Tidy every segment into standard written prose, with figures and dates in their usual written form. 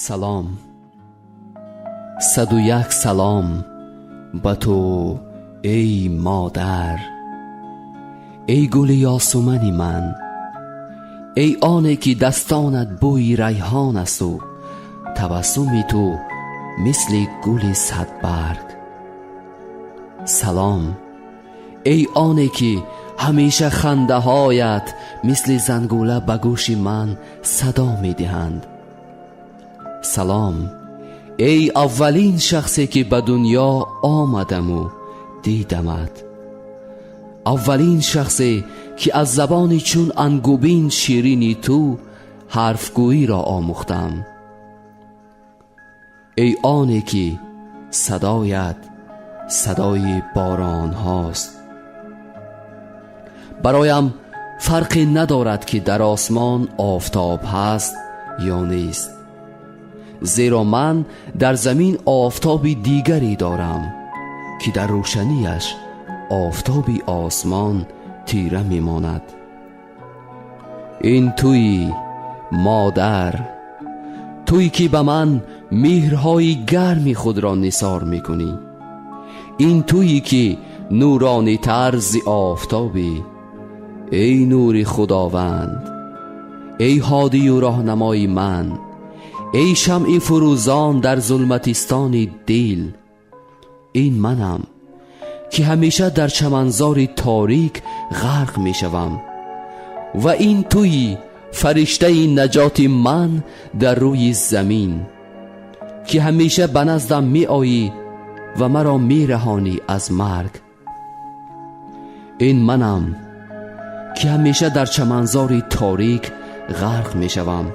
Салом, 101 салом ба ту, эй модар, эй гули ёсумани ман, эй оне ки дастонат бӯи райҳон асту табассуми ту мисли гули садбарг. Салом, эй оне ки ҳамеша хандаҳоят мисли зангула ба гӯши ман садо медиҳанд. Салом, эй аввалин шахсе ки ба дунё омадаму дидамат, аввалин шахсе ки аз забони чун ангубин ширини ту ҳарфгӯиро омӯхтам. Эй оне ки садоят садои боронҳост. Бароям фарқе надорад, ки дар осмон офтоб ҳаст ё нест, зеро ман дар замин офтоби дигаре дорам, ки дар рӯшанияш офтоби осмон тира мемонад. Ин туӣ, модар, туӣ ки ба ман меҳрҳои гарми худро нисор мекунӣ. Ин туӣ ки нуронитар зи офтобӣ. Эй нури Худованд, эй ҳодию роҳнамои ман, эй шамъи фурӯзон дар зулматистони дил. Ин манам, ки ҳамеша дар чаманзори торик ғарқ мешавам, ва ин туӣ, фариштаи наҷоти ман дар рӯи замин, ки ҳамеша ба наздам меоӣ ва маро мераҳонӣ аз марг. Ин манам, ки ҳамеша дар чаманзори торик ғарқ мешавам,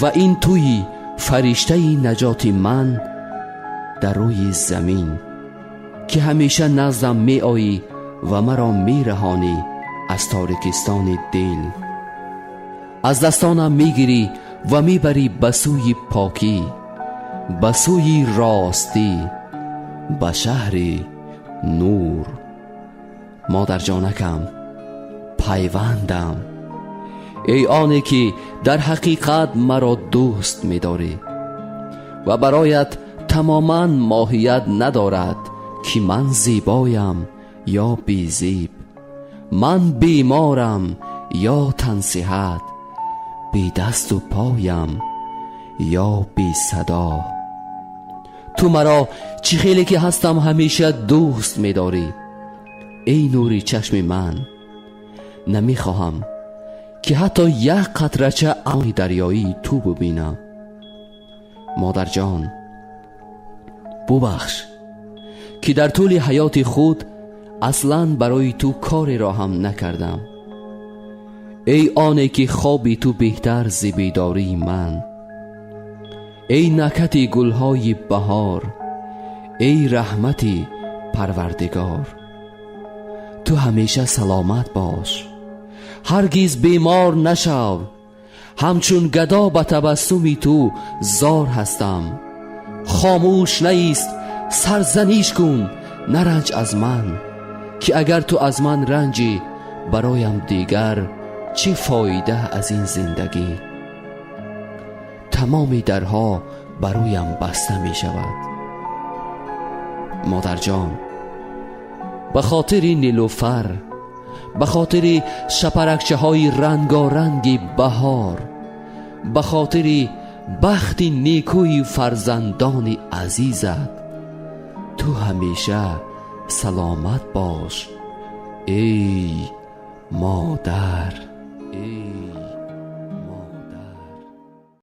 ва ин туӣ, фариштаи наҷоти ман дар рӯи замин, ки ҳамеша наздам меоӣ ва маро мераҳонӣ аз торикистони дил, аз дастонам мегирӣ ва мебарӣ ба сӯи покӣ, ба сӯи ростӣ, ба шаҳри нур. Модарҷонакам, пайвандам, эй оне ки дар ҳақиқат маро дӯст медорӣ ва бароят тамоман моҳият надорад, ки ман зебоям ё безеб, ман беморам ё тансиҳат, бедасту поям ё бесадо. Ту маро чӣ хеле ки ҳастам ҳамеша дӯст медорӣ. Эй нури чашми ман, намехоҳам, ки ҳатто як қатрача амои дарёии ту бубинам. Модарҷон, бубахш, ки дар тӯли ҳаёти худ аслан барои ту кореро ҳам накардам. Эй оне ки хоби ту беҳтар зи бедории ман, эй накҳати гулҳои баҳор, эй раҳмати Парвардигор, ту ҳамеша саломат бош, ҳаргиз бемор нашав. Ҳамчун гадо ба табассуми ту зор ҳастам. Хомӯш наист, сарзаниш кун, наранҷ аз ман, ки агар ту аз ман ранҷӣ, бароям дигар чӣ фоида аз ин зиндагӣ? Тамоми дарҳо ба рӯям баста мешавад. Модарҷон, ба хотири нилуфар, ба хотири шапаракчаҳои рангоранги баҳор, ба хотири бахти некӯи фарзандони азизат, ту ҳамеша саломат бош, эй модар.